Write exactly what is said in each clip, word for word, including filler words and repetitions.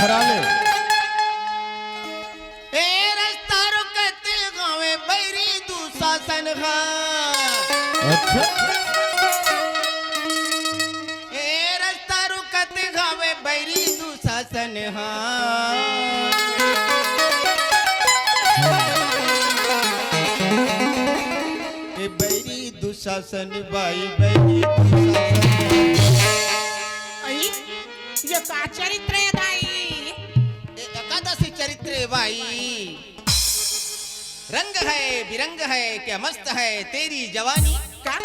हरा ले। ए रस्ता रुकत गावे बैरी दुशासन हा। अच्छा। ए रस्ता रुकत गावे बैरी दुशासन हा। ए बैरी दुशासन बाई, बैरी दुशासन। आई, ये का चरित्र है दाई? ए एकादशी चरित्र है बाई। रंग है बिरंग है क्या मस्त है तेरी जवानी। का?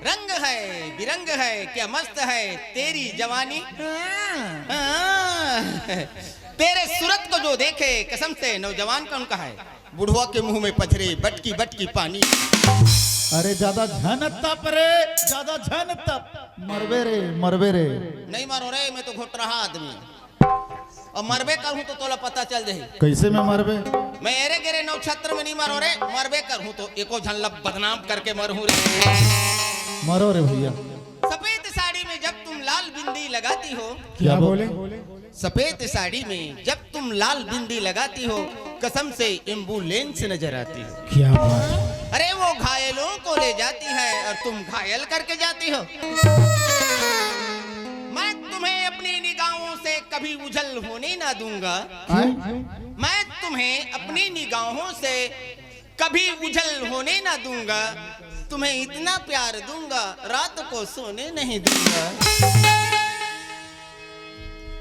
रंग है बिरंग है क्या मस्त है तेरी जवानी। हाँ। हाँ। तेरे सूरत को जो देखे कसम से नौजवान कौन का है। बुढ़वा के मुंह में पथरे बटकी बटकी पानी। अरे ज्यादा झन तप रे, ज्यादा झन तप। मरबे रे, मरबे रे। नहीं मारो रे, मैं तो घोट रहा आदमी। और मरबे करहूं तो तोला पता चल जाही। कैसे मैं मरबे? मैं एरे गेरे नक्षत्र में नहीं मरो रे, मरबे करहूं तो एको झन ला बदनाम करके मरहूं रे। मरो रे भैया। सफेद साड़ी में जब तुम लाल बिंदी लगाती हो। क्या बोले? सफेद साड़ी में जब तुम लाल बिंदी लगाती हो, कसम से एम्बुलेंस नजर आती हो। क्या बात? अरे वो घायलों को ले जाती है और तुम घायल करके जाती हो। मैं तुम्हें अपनी निगाहों से कभी उझल होने ना दूंगा। हैं? मैं तुम्हें अपनी निगाहों से कभी उझल होने ना दूंगा। तुम्हें इतना प्यार दूंगा, रात को सोने नहीं दूंगा।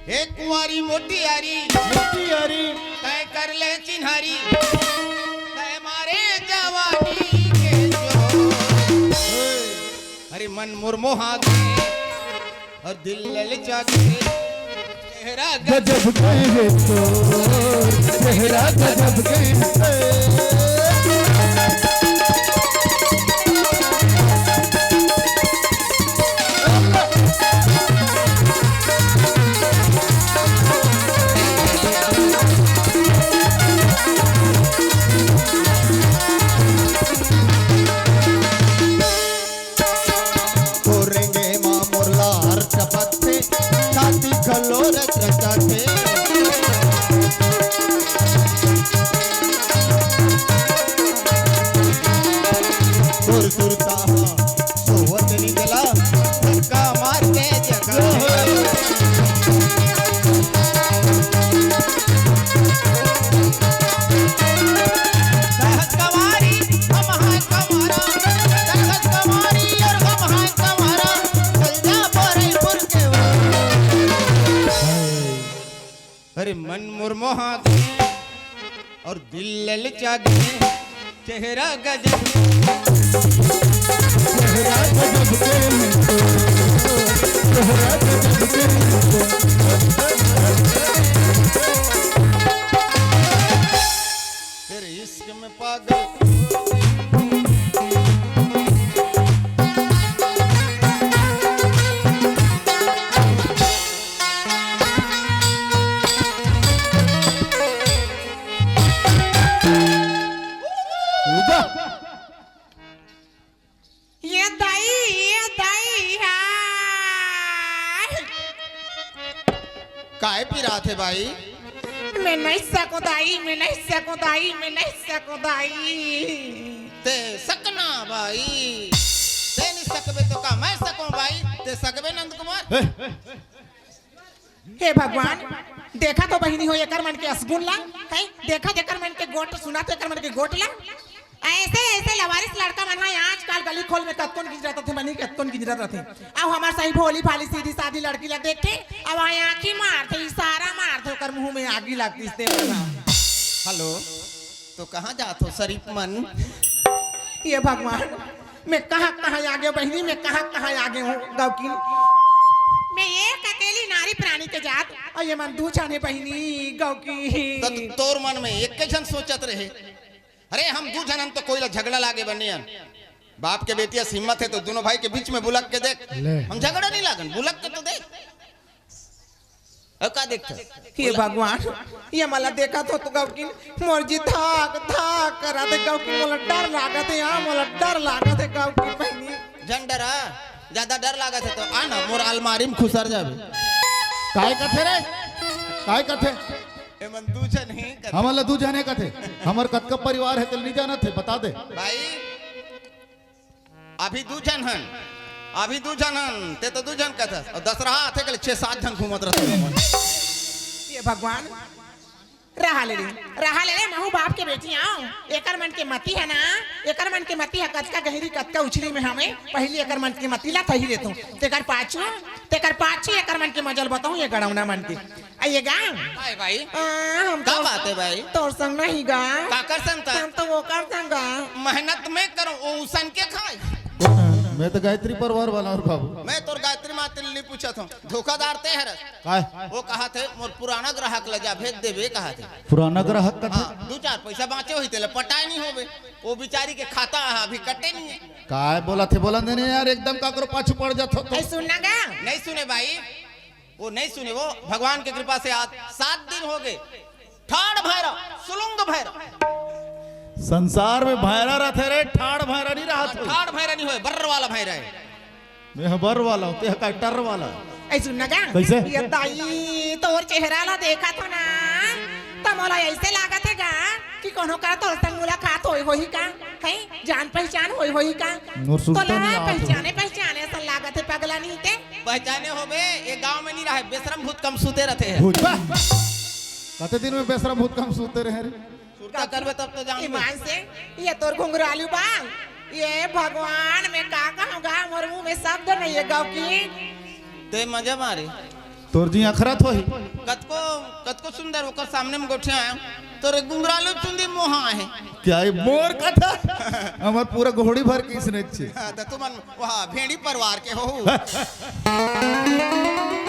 हे कुंवारी मोटी यारी, मोटी यारी। तय कर ले चिन्हारी, तय मारे जवानी के जोर। अरे मन मुरमोहा के और दिल ललचा के, चेहरा गजब के है तो, चेहरा गजब के है। कोरेंगे माँ मोर लार टपकथे, छाती घलो रचरचाथे। तोर सुरता हा सोवत नी देला, धक्का मार के जगाथे। सहज कवारी हम हैं कवारा, सहज कवारी और हम हैं कवारा, चल जा बरईपुर के ओर। अरे मन मुरमोहा के और दिल ललचा के, चेहरा गजब, चेहरा गजब के, चेहरा गजब के। तेरे इश्क में पागल। ये दाई, ये दाई, हाय। काय पिरात हे भाई? मैं नहीं सकूं दाई, मैं नहीं सकूं दाई, मैं नहीं सकूं दाई। ते सकना भाई, ते नहीं सकबे तो का मैं सकूं भाई? ते सकबे नंद कुमार? हे। हे भगवान, देखा तो बहिनी हो एकर मन के असगुन ला, हैं? देखा जेकर मन के गोठ, सुना तो एकर मन के गोठ ला। ऐसे, ऐसे लवारिस लड़का मन ह आजकल गली खोल में कतकोन गिंजरत रथे, मनी कतकोन गिंजरत रथे। अब हमार सही भोली भाली सीधी सादी लड़की ला देखे, अब आँखी मारथे, इशारा मारथे, ओकर मुंह में आगी लगतिस ते। हेलो, तो कहाँ जात हो शरीफ मन? ये भगवान, मैं कहाँ कहाँ आ गया बहिनी, मैं कहाँ कहाँ आ गया हूँ गौकिन। मैं एक अकेली नारी प्राणी के जात, और ये मन दू झन हे बहिनी गौकिन। तो तोर मन में एक झन सोचत रहे, अरे हम दू झन हन तो कोई ला झगड़ा लागे बर नइ आन। बाप के बेटी अस हिम्मत हे तो दोनों भाई के बीच में बुलक के देख, ले। हम झगड़ा नहीं लागन, बुलक के तो देख। अब का देखत? हे भगवान, ये मला देखत हो तो गौकिन, मोर जी धाक धाक करत हे गौकिन, मोला डर लागत हे, हाँ, मोला डर लागत हे गौकिन बहिनी। झन डरा, ज्यादा डर लागत हे तो आ ना, मोर अलमारी में खुसर जाबे। काय कथे रे? काय कथे? एमन दू झन ही कथे। हमन ला दू झने कथे। हमर कतका परिवार हे, तेला नहीं जानत हे, बता दे। भाई, अभी दू झन हन, अभी दू झन हन, ते तो दू झन कथस, अउ दसरहा आथे के छह सात झन घूमत रहथे। ये भगवान, रहा ले रे, रहा ले रे, महू बाप के बेटी आंव। एकर मन के मति हे ना, एकर मन के मति हे कतका गहरी, कतका उछली में हवे। पहिली एकर मन के मति ला सही लेथंव, तेकर पाछू, तेकर पाछू एकर मन के मजा ल बताहूं, ये गड़ौना मन के। आइए गा। हाय भाई। आ, हम का तो बात हे भाई? तोर संग नहीं गा। काकर संग ता? हम तो ओकर संग गा। मेहनत मैं करूं, वो उसन के खाए। मैं तो गायत्री परिवार वाला हंव बाबू। मैं तोर गायत्री माता ले नहीं पूछत हंव, धोखादार ते हरस। काय? वो कहत हे, मोर पुराना ग्राहक ला जा भेज देबे, कहत हे। पुराना ग्राहक कथे? हाँ, दू चार पैसा बांचे होही, तेला पटाए नहीं होबे। वो बिचारी के खाता हे, अभी कटे नहीं हे। काय बोलत हे, बोलन दे नहीं यार, एकदम काकरो पाछू पड़ जाथो तो। ऐ सुन ना गा। नहीं सुने भाई, वो नहीं सुने, वो भगवान के कृपा से आज सात दिन हो गए। ठाड़ भैरा, सुलुंग भैरा। संसार में भैरा रथे रे, ठाड़ भैरा नहीं रहत होही। ठाड़ भैरा नहीं होय, बर्र वाला भैरा हे। मैं ह बर्र वाला हंव, ते ह काय टर्र वाला? ऐ सुन ना गा। कैसे? ये दाई, तोर चेहरा ला देखत हंव ना, त मोला ऐसे लागत हे गा कि कोनो करा तोर संग मुलाकात होय होही का? हैं? जान पहचान होय होही का? मोर सुरता तोला नहीं आवत हे। पहचाने, पहचाने असन लागत हे, पगला नहीं ते। पहचाने होबे, ये गांव में नहीं रहे, बेशरम भूत कम सूते रहते हैं। भूत बा। कते दिन में बेशरम भूत कम सूते रहे रे? सुरता करबे तब तो जान ईमान से, ये तोर घुंघरालू बाल, ये भगवान मैं का कहूँ गा, मोर मुंह में शब्द नहीं हे गाँव की। ते मजा मारे। तोर जी अखरत होही। कतको, कतको सुंदर ओकर सामने में गोठियाय हंव, तोर घुंघरालू चुंदी मोहा हे। क्या ये मोर कथा? हमर पूरा घोड़ी भर के इसने छे। हाँ, त तुमन वहाँ भेड़ी परिवार के हो।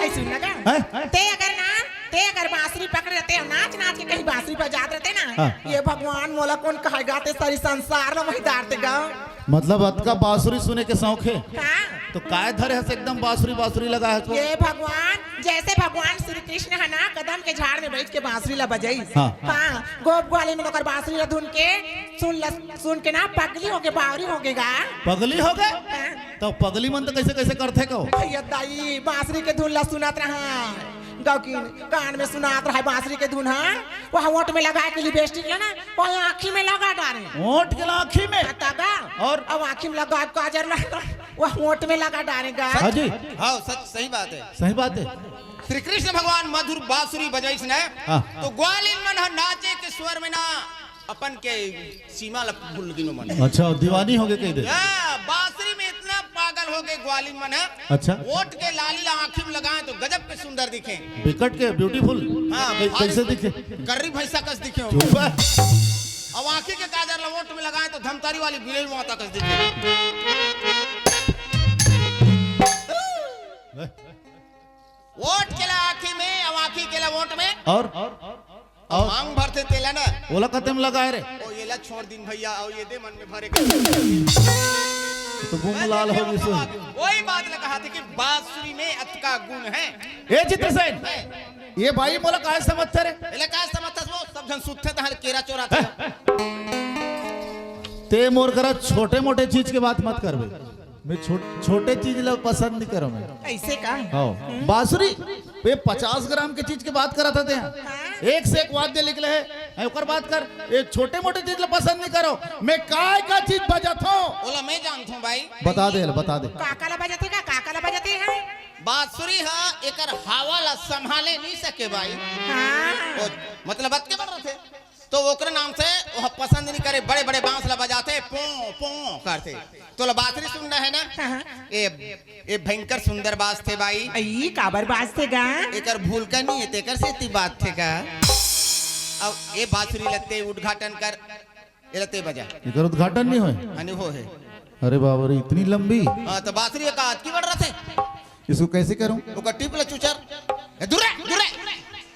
ऐ सुन ना गा। हैं? ते अगर ना, ते अगर बांसुरी पकड़े रहते अउ नाच नाच के कहीं बांसुरी बजात रहते ना, हाँ। ये भगवान मोला कोन कहेगा, ते सारी संसार ला वही डारते गा। मतलब अतका बांसुरी सुने के शौक हे? हाँ। तो काय धरे हस एकदम बांसुरी, बांसुरी लगा हस वो? ये भगवान, जैसे भगवान श्री कृष्ण हे ना, कदम के झाड़ में बैठ के बांसुरी ला बजाइस। हाँ। हाँ, गोप ग्वालिन मन ओकर बांसुरी ला धुन के सुन ल, सुन के ना पगली होगे, बावरी होगे गा। पगली होगे? हाँ। तो पगली मन तो कैसे, कैसे करथे कहो? भैया दाई, बांसुरी के धुन ला सुनत रहा। गाँव की कान में सुनात रहा बांसुरी के धुन, हाँ? वह ओंठ में लगा के लिपस्टिक ला ना, वह आँखी में लगा डारे। ओंठ के ला आँखी में? हाँ, तब? और? अब आँखी में लगा काजर ला, वह ओंठ में लगा डारे गा। हाँ जी। हाँ, सच, सही बात हे। सही बात हे। श्री कृष्ण भगवान मधुर बांसुरी बजाइस ना, हाँ। तो ग्वालिन मन ह नाचे के स्वर में ना अपन के सीमा ला भूल गिनो मन। अच्छा, दीवानी होगे कहि दे। या, बांसुरी में इतना पागल होगे ग्वालिन मन ह। अच्छा। ओंठ के लाली ला आँखी में लगाए तो गजब के सुंदर दिखे। बिकट के beautiful। हाँ, कै-, भारी कैसे दिखे? कर्री भैंसा कस दिखे हो। चुप है। अब आँखी के काजर ला ओंठ में लगाए तो धमतारी वाली बिलेल माता कस दिखे। ओंठ के ला आँखी में, अब आँखी के ला ओंठ में। और? अब और? मांग भरथे तेला ना। ओला कते में लगाए रे? ओ, येला छोड़ दिन भैया, अउ ये दे मन में भरे के। तो गुंग लाल हो गिस। वही बात ला कहाथे कि बांसुरी में अतका गुण हे। ए चित्रसेन, ये बाई मोला काय समझथे रे? एला काय समझथस वो? सब झन सुतथे तहाँ केरा चोराथे। ते मोर करा छोटे मोटे चीज के बात मत करबे। मैं छो-, छोटे चीज ला पसंद नहीं करो मैं। ऐसे का? हाँ। बांसुरी, ये पचास ग्राम के चीज के बात करत हे ते। हाँ। एक से एक वाद्य निकले हे, हैं, ओकर बात कर। ये छोटे मोटे चीज ला पसंद नहीं करो। मैं काय का चीज बजाथों? ओला मैं जानथों भाई। बता दे, बता दे। काका ला बजाथे का? काका ला बजाथे, हाँ? बांसुरी हा एकर हवा ला संभाले नहीं सके भाई। हाँ। ओ, मतलब अतके बड़ रथे। तो ओकरे नाम से ओह पसंद नहीं करे, बड़े-बड़े बांस ला बजाथे, पों, पों करथे। तोला बांसुरी सुनना हे ना? हाँ, हाँ। ए, ए भयंकर सुंदर बाजथे बाई। अई, काबर बाजथे गा? एकर भूलका नहीं हे, तेकर सेती बाजथे गा। अब ए बांसुरी ला ते उद्घाटन कर, एला ते बजा। एकर उद्घाटन नहीं होय? हाँ, नहीं होय हे। अरे बाबा रे, इतनी लंबी? हाँ, तो बांसुरी का अतकी बड़ रथे। इसको कैसे करूं? ओकर टीप ला चुचर। ए, दूर रे, दूर रे।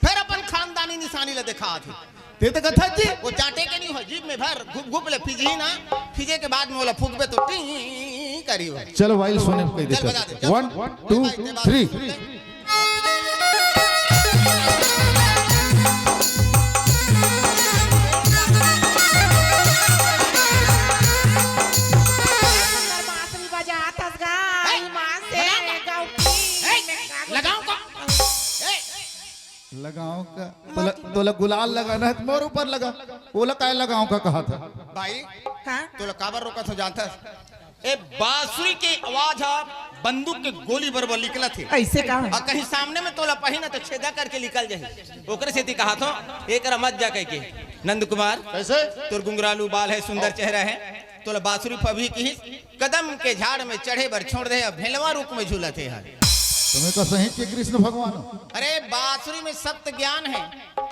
फिर अपन खानदानी निशानी ला देखाथे। ते तो कथा जी। वो चाटे के नहीं हो, जीभ में भर, घुप घुप ले फिजही ना, फिजे के बाद में ओला फूकबे तो टी करी हो। चलो, वाइल सोने कहि दे, चल चल। बजा दे, चल। One, two, three। सुंदर बांसुरी बजात हस गा, ए, ईमान से बजा। गाँव की ए, में का लगाओ का? ए, लगाओ का? तोला, तोला गुलाल लगाना है तो मोर ऊपर लगा। ओला काय लगाओ का कहा था? भाई, हाँ? तोला काबर रोकत हो जानथस? ए बांसुरी के आवाज ह बंदूक के गोली बरोबर निकलत हे। ऐसे का? अउ कहीं सामने में तोला पही ना तो छेदा करके निकल जाही। ओकरे सेती कहा थो, एकरा मत जा कहिके। नंद कुमार, कैसे? तोर गुंगरालू बाल है, सुंदर चेहरा है, तोला बांसुरी पबही किहिस, कदम के झाड़ में चढ़े बर छोड़ दे, अब भेलवा रुख में झूलत हे हर। तुम्हें का सही के कृष्ण भगवान हो? अरे बांसुरी में सप्त ज्ञान है,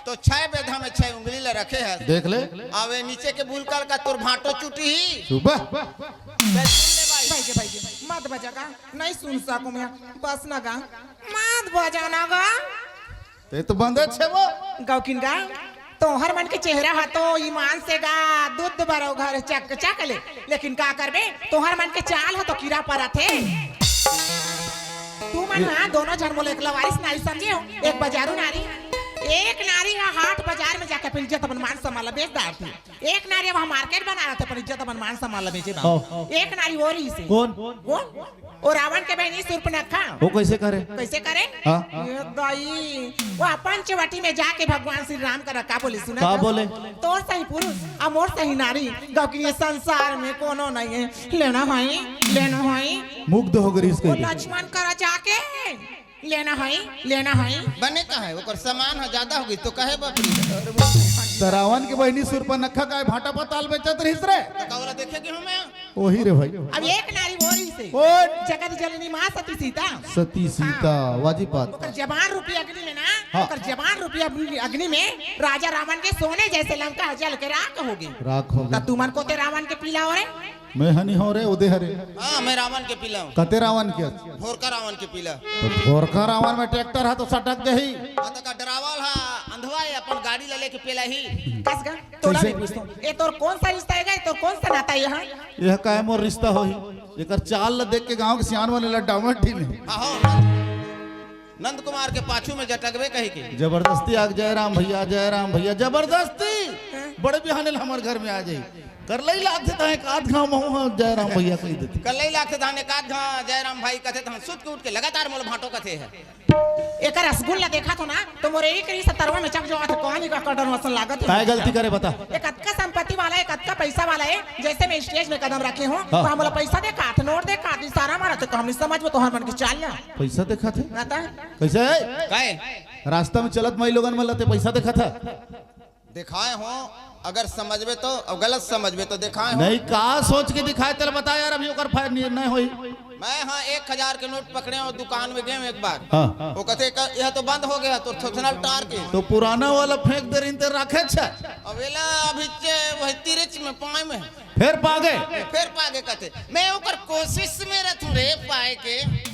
तो छह बेधा में छह उंगली ला रखे है। देख ले। अबे नीचे के बुलकल का तोर भांटो चुटी ही। सुबह। चल सुन ले भाई। भाई के, भाई के, मत बजा गा, नहीं सुन सकूं मैं, बस ना गा, मत बजा ना गा। ते तो बंदे छे वो। गौकिन गा, तोहर मन के चेहरा ह तो ईमान से गा, दूध बरो घर चक चक ले, लेकिन का करबे, तोहर मन के चाल ह तो कीड़ा परत हे। तू मन ह दोनों झन मोला एकला वारिस नारी समझे हो, एक बजारू नारी, एक नारी ह हाट बजार में जाके अपन इज्जत अपन मान सम्मान ला बेच डारथे। एक नारी अब हम मार्केट बना रहे थे, अपन इज्जत, अपन मान सम्मान ला बेचे बा। हाँ। एक नारी वो रही से। कौन? वो? वो रावण के बहनी सूर्पनखा। वो कैसे करे? कैसे करे? हाँ। ये दाई, वो पंचवटी में जाके भगवान श्री राम का का बोले, सुना का था? बोले? तोर सही पुरुष, अउ मोर सही नारी, गौकिन ये संसार में कोनो नहीं है। लेना है, लेना है। मुग्ध हो गई इसके वो लिए। लक्ष्मण करा जाके लेना है, लेना है। बने का है, ओकर सामान ह ज्यादा हो गई तो कहे बाप रे। त रावण के बहिनी सूर्पनखा काय भांटा पताल बेचत रहिस रे? तो का ओला देखे के हूँ मैं? ओही रे भाई। अब एक नारी वो रही से। कौन? जगत जननी माँ सती सीता। सती सीता, हाँ। वाजिब बात। ओकर जबान रूपी अग्नि में ना, हाँ। ओकर जबान रूपी अग्नि, अग्नि में राजा रावण के सोने जैसे लंका जल के राख हो गई। राख हो गई। त तुमन को ते रावण के पीला हो रे? मैं हनी हो रे, उदे हरे। हाँ, मैं रावण के पीला हूँ। कते रावण के? भोरका रावण के पीला। तो भोरका रावण में ट्रैक्टर है तो सटक जाही। हाँ, तो का डरावल हा, अंधवा है, अपन गाड़ी ला लेके पेला ही। कस गा, तोला कैसे? नहीं पूछता हूँ। ये तोर कौन सा रिश्ता है गा? ये तोर कौन सा नाता है यहाँ? यह काय मोर रिश्ता होही? एकर चाल ला देख के गांव के सियान वाले ला डामर टीम है। हाँ, हो। नंद कुमार के पाछू में जटकबे कही के। जबरदस्ती आग, जय राम भैया, जय राम भैया, जबरदस्ती। बड़े बिहाने ला हमर घर में आ जाई। करलई लागथे तहां एक आध घांव महू ह जय राम भैया कहि देथे। करलई लागथे तहां एक आध घांव जय राम भाई कथे, तहां सुत के उठ के लगातार मोला भांटो कथे है। एकर रसगुन ला देखत हो ना, तो मोर एक रही सतरवा में चक जो आथे, कहानी का कटन वसन लागत है। काय गलती करे बता? एक अतका संपत्ति वाला, एक अतका पैसा वाला है, जैसे मैं स्टेज में कदम रखे हूँ, हाँ। तो हमला पैसा देखात, नोट देखात, इशारा मारत, तो हमनी समझ में तो हर मन की चाल ना। पैसा देखात है? ना ता? कैसे है? काय? रास्ता में चलत माई लोगन मन ला ते पैसा देखात है? दिखाए हो, अगर समझबे तो, अब गलत समझबे तो दिखाए हो। नहीं, का सोच के दिखाए, तेला बता यार, अभी ओकर फायदा नहीं, नहीं होई। मैं हाँ एक हजार के नोट पकड़े और दुकान में गए एक बार। हाँ। वो कहते, "का, यह तो बंद हो गया, तो थोथना टार के।" तो पुराना वाला फेंक दे रही, ते रखे छे। अब एला अभी चे, वही तिरच में पाए में। फिर पा गए? फिर पा गए कहते, मैं ओकर कोशिश में रहतूं रे पाए के।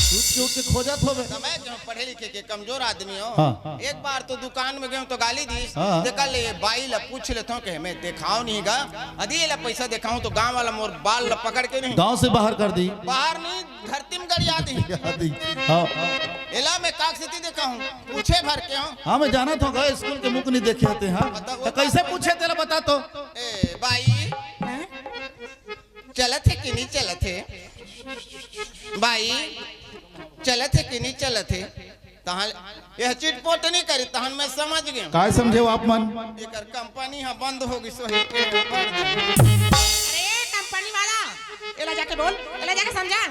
सूत के उठ के खोजत होबे। समय के हम पढ़े लिखे के कमजोर आदमी हो। हाँ। एक बार तो दुकान में गए तो गाली दी। हाँ। देखा ले, ये बाई ला पूछ लेता हूँ कि मैं देखाओ नहीं गा। यदि एला पैसा देखाऊं तो गांव वाला मोर बाल ला पकड़ के नहीं। गांव से बाहर कर दी। बाहर नहीं, धरती में गड़िया दी। गड़िया दी। हाँ। एला मैं काक से देखा हूँ, पूछे भर के हूँ। हाँ, मैं जाना था, गए स्कूल के मुख नहीं देखे आते हैं। मतलब वो तो कैसे बात पूछे तेरा बता तो? ए, बाई, हैं? चलत हे कि नहीं चलत हे? बाई, चलत हे कि नहीं चलत हे? तहां यह चिटपोट नहीं करी, तहन मैं समझ गया। काय समझे हो आप मन? एकर कंपनी हा बंद हो गई, सोहे के बंद। अरे कंपनी वाला, एला जाके बोल, एला जाके समझा।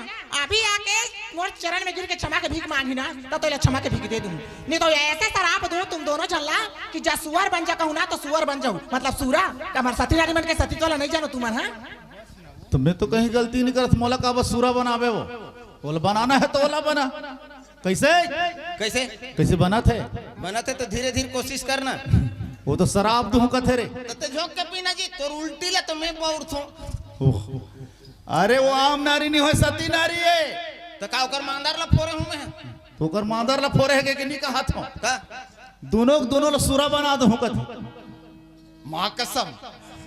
अभी आके मोर चरण में गिर के क्षमा के भीख मांगी ना, तब तो एला क्षमा के भीख दे दूं। नहीं तो ऐसे शराप दूं तुम दोनों झल्ला कि जा सुअर बन जा कहूं ना तो सुअर बन जाऊं। मतलब सूरा, हमार सती नारी मन के सती तोला नहीं जानो तुमन, हाँ? तो मैं तो कहीं गलती नहीं करत, मोला का बस सूरा बनावे वो, ओला बनाना है तो ओला बना। कैसे? कैसे? कैसे बनत हे? बनत हे तो धीरे धीरे कोशिश करना। वो तो शराब दूं कथे रे। तो ते झोंक के पीना जी, तोर उल्टी ला तो मैं बौरथों। ओह। अरे वो आम नारी नहीं होय, सती नारी है। तो का ओकर मांदर ला फोरे हूं मैं? तो ओकर मांदर ला फोरे है के नहीं कहा था? का? दोनों, दोनों ला सूरा बना दूं कथे। माँ कसम।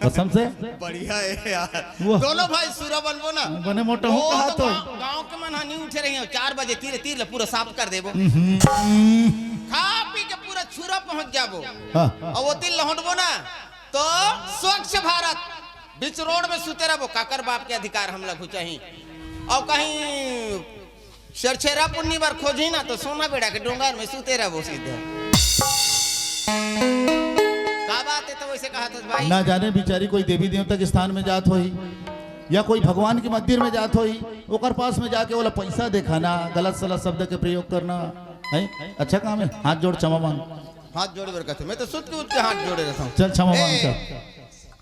कसम से? बढ़िया है यार। वाह। दोनों भाई सूरा बनबो ना। बने मोटा हूँ वो कहा तो तो। गाँव, गाँव के मन हा नहीं उठे रही हो, चार बजे तीर, तीर ले पूरा साफ कर देबो। हम्म। खा पी के पूरा छुरा पहुंच जाबो। हाँ। और वो तीर लौटबो ना, तो स्वच्छ भारत, बीच रोड में सुते रहबो, काकर बाप के अधिकार हमला घुचाही। और कहीं छेरछेरा पुन्नी बर खोजी ना, तो सोना बेड़ा के डोंगर में सुते रहबो सीधे। तो वैसे कहा था भाई। ना जाने बिचारी कोई देवी देवता के स्थान में जात होही या कोई भगवान के मंदिर में जात होही, ओकर पास में जाके ओला पैसा देखाना, गलत सलत शब्द के प्रयोग करना, है? अच्छा काम है, हाथ जोड़ क्षमा मांग। हाथ जोड़े बर कहते, मैं तो सुत के उठ के हाथ जोड़े रहता हूँ। चल क्षमा मांग ए, चल।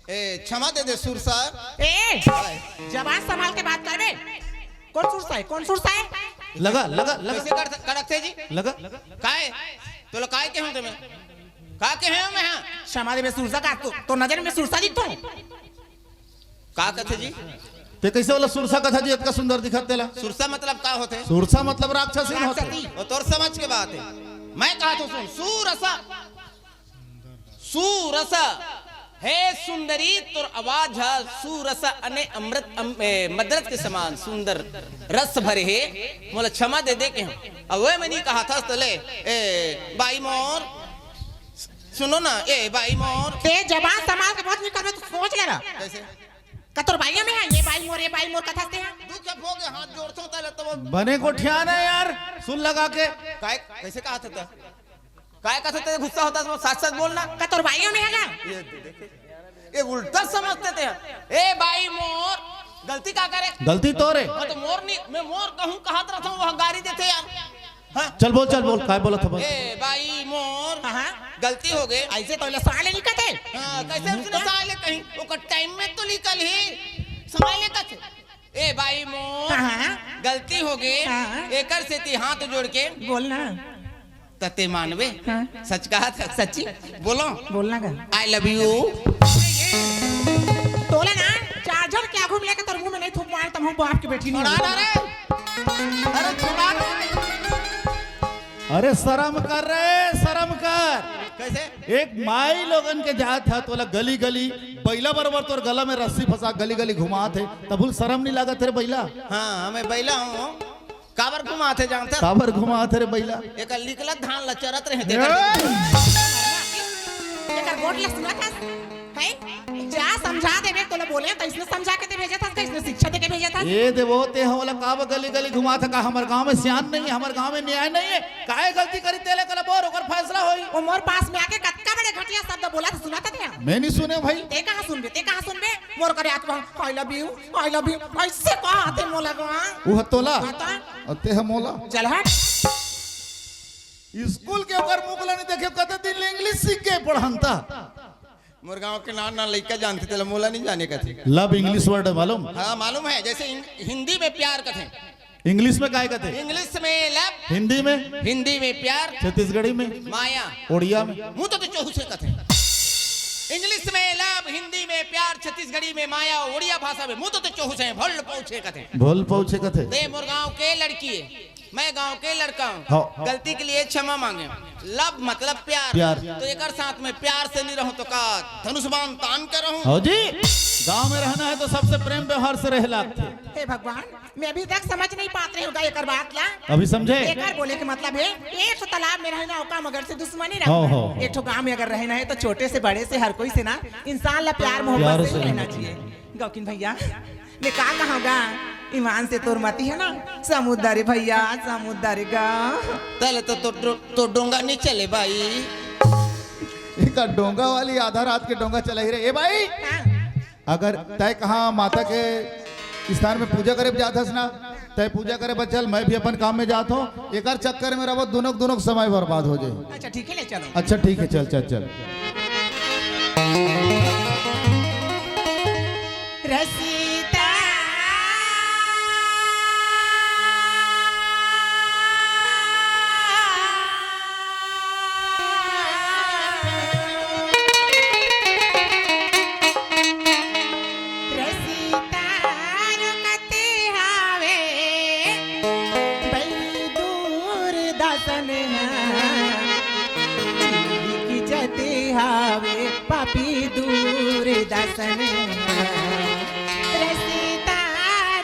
ए, क्षमा दे दे सुरसा। ए, जबान संभाल के बात करबे। कौन सुरसा है? कौन सुरसा है? लगा, लगा, लगा। कैसे कर, करत हे जी? लगा। काय? तोला काय कहे हूँ तुम्हें? का कहे हूँ मैं? हाँ, क्षमा देबे सुरसा का? तो, तो नजर में सुरसा दिखतो हूँ। का कथे जी? ते कैसे वाला सुरसा कथा जी, इतना सुंदर दिखत तेला? सुरसा मतलब का होथे? सुरसा मतलब राक्षसी होथे। राक्षसी। वो तोर समझ के बात है। मैं कहा तो सुन, सुरसा, सुरसा, हे सुंदरी, तोर आवाज ह सुरसा अने अमृत, अम-, ए, मदरत के समान सुंदर रस भरे हे। मोला क्षमा दे दे के हम। अब वह मैं नहीं कहा था, तो ले, ए, बाई मोर, सुनो ना, ए, बाई मोर। ते जबान संभाल के बात नहीं करबे, तो सोच लेना। कैसे? कतोर बाइया में है, ये बाई मोर, ये बाई मोर कथा से है। दुख जब हो गए, हाथ जोड़ता हूँ, तले तो वो बने गोठियान है यार, सुन लगा के। काय, कैसे कहा था? काय कथे ते गुस्सा होता तो सच सच बोलना। का तोर बाइयों में है का? ये तो देखे, ये उल्टा समझते थे। ए बाई मोर, गलती का करे? गलती तोरे। हाँ, तो मोर नहीं, मैं मोर कहूँ, कहा रहता हूँ, वहाँ गारी देते यार। हाँ? चल बोल, चल बोल, काय बोलत हस बोल। ए बाई मोर, हाँ, हाँ। गलती हो गई। ऐसे तो ले साले नहीं कहते। हाँ, कैसे उसने साले कहीं? ओकर टाइम में तो निकल ही। समय ले कथे। ए बाई मोर, हाँ, हाँ। गलती हो गई। हाँ। एकर सेती हाथ जोड़ के बोलना। तते मानबे? हाँ। सच कहा था? सच्ची? बोलो। बोलना का? I love you। तोला ना, चार्जर के आगू में लेके तोर मुंह में नहीं थूक मार, तब हम बाप के बेटी नहीं छोड़ा ना रे। अरे छोड़ा ना। अरे शर्म कर रे, शर्म कर। कैसे? एक माई लोगन के जात हे, तोला गली गली बैला बरोबर तोर गला में रस्सी फंसा, गली गली घुमात हे, तबहुल शर्म नहीं लागत हे रे बैला? हाँ, मैं बैला हूँ। काबर घुमात हे जानत हस? काबर घुमात हे रे बैला? एकर लिकलत धान ला चरत रहे, ए! तेकर एकर गोठ ला सुनत हस? हैं? जा समझा देबे, तोला बोले त इसने समझा के ते भेजत हस, इसने शिक्षा दे के भेजत हस। ए देवो, ते हमला काबर गली गली घुमात हे? का हमर गांव में सियान नहीं है, हमर गांव में न्याय नहीं है? काय गलती करी तेला कला बोर, ओकर फैसला होई। वो मोर पास में आके कतका बड़े घटिया शब्द बोला था, सुना था तेहा? मैं नहीं सुने भाई। ते कहाँ सुनबे, ते कहाँ सुनबे? मोर करे आत्मा, I love you, I love you, ऐसे कहा आते मोला को, हाँ? वो ह तोला? हाँ तो? और ते ह मोला? चल हट। स्कूल के ओकर मुख ला नहीं देखे, कते दिन ले इंग्लिश सीख के पढ़न ता। मोर गांव के नान नान लइका जानते, तेला मोला नहीं जाने का थे। लव इंग्लिश वर्ड है मालूम? हाँ, मालूम है, जैसे हिं-, हिंदी में प्यार कथे। इंग्लिश में काय कथे? इंग्लिश में लव। हिंदी में? हिंदी में प्यार। छत्तीसगढ़ी में? माया। ओड़िया में? मुँह तो, तो चौहुसे कथे। इंग्लिश में लव, हिंदी में प्यार, छत्तीसगढ़ी में माया, ओड़िया भाषा में मुँह तो, तो चौहुसे, भोल पहुँचे कथे। भोल पहुँचे कथे। ते मोर गांव के लड़की है। मैं गांव के लड़का हूँ। हाँ। गलती के लिए क्षमा मांगे। लव मतलब प्यार। प्यार। तो एकर साथ में प्यार से नहीं रहूं तो का धनुष बाण तान के रहूं? हो जी, गांव में रहना है तो सबसे प्रेम व्यवहार से रहे लागथे। हे भगवान, मैं अभी तक समझ नहीं पात रही हूँ एकर बात ला। अभी समझे? एकर बोले के मतलब है, एक ठो तालाब में रहना, ओका मगर से दुश्मनी रखना। हो, हो, हो। एक ठो गांव में अगर रहना है तो छोटे से बड़े से हर कोई से ना इंसान ला प्यार मोहब्बत प्यार से से रहना रहना चाहिए। गौकिन भैया, मैं का कहूँ गा, ईमान से तोर मती है ना, समुद्र भैया, समुद्र गा। तले तो, तो, तो, तो डोंगा नहीं चले भाई। इनका डोंगा वाली आधा रात के डोंगा चला ही रहे। ए भाई, हाँ। अगर तय कहाँ माता के स्थान में पूजा करे जात हस ना, तय पूजा करे बचल, मैं भी अपन काम में जात हूँ। एकर चक्कर में रहो, दोनों, दोनों समय बर्बाद हो जाए। अच्छा, ठीक है, ले चलो। अच्छा, ठीक है, चल, चल, चल। रसिता। रसिता रोकत हावे, बई दूरदर्शन हा। खिंचत हावे पापी दूरदर्शन हा। रसिता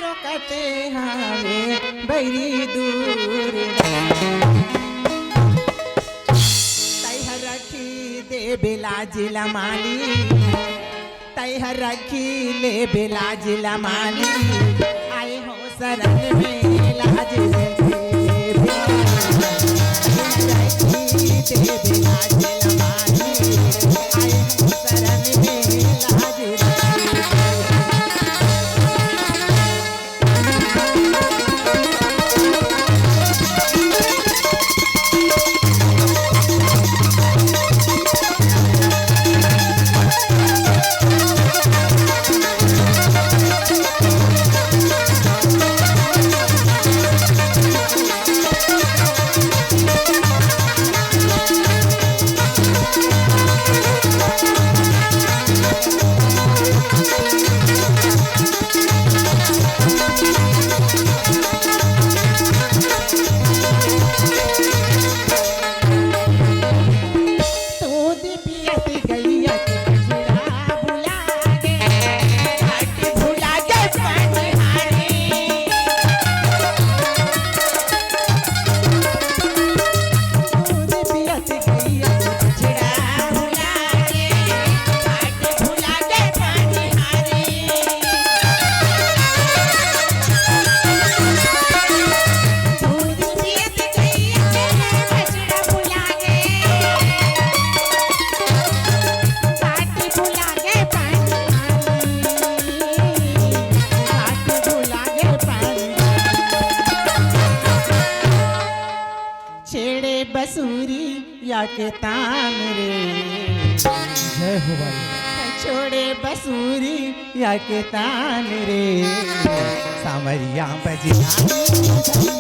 रोकत हावे, बई दूरदर्शन। तैहर रखी देबे लाज लमाली, तैहर रखी लेबे लाज लमाली, आए हो शरण में लाज लेबे। तैहर रखी देबे लाज लमाली, आए हो शरण बसुरिया के तान रे। जय हो भाई। छोड़े बसुरिया के तान रे, साँवरिया बजना।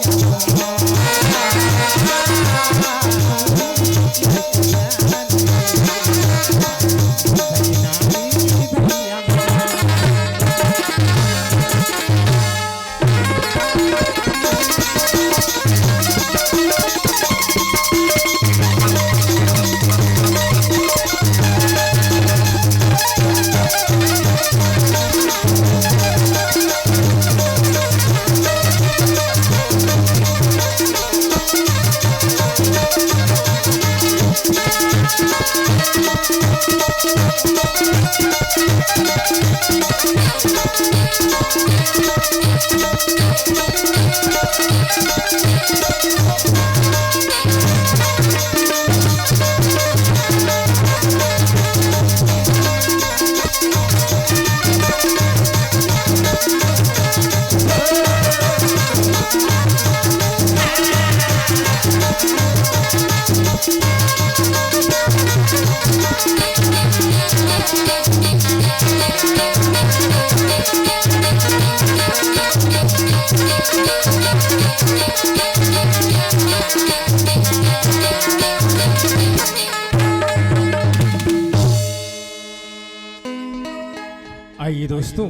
आइए दोस्तों,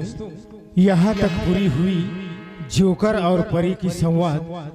यहाँ तक पूरी हुई जोकर और परी की संवाद।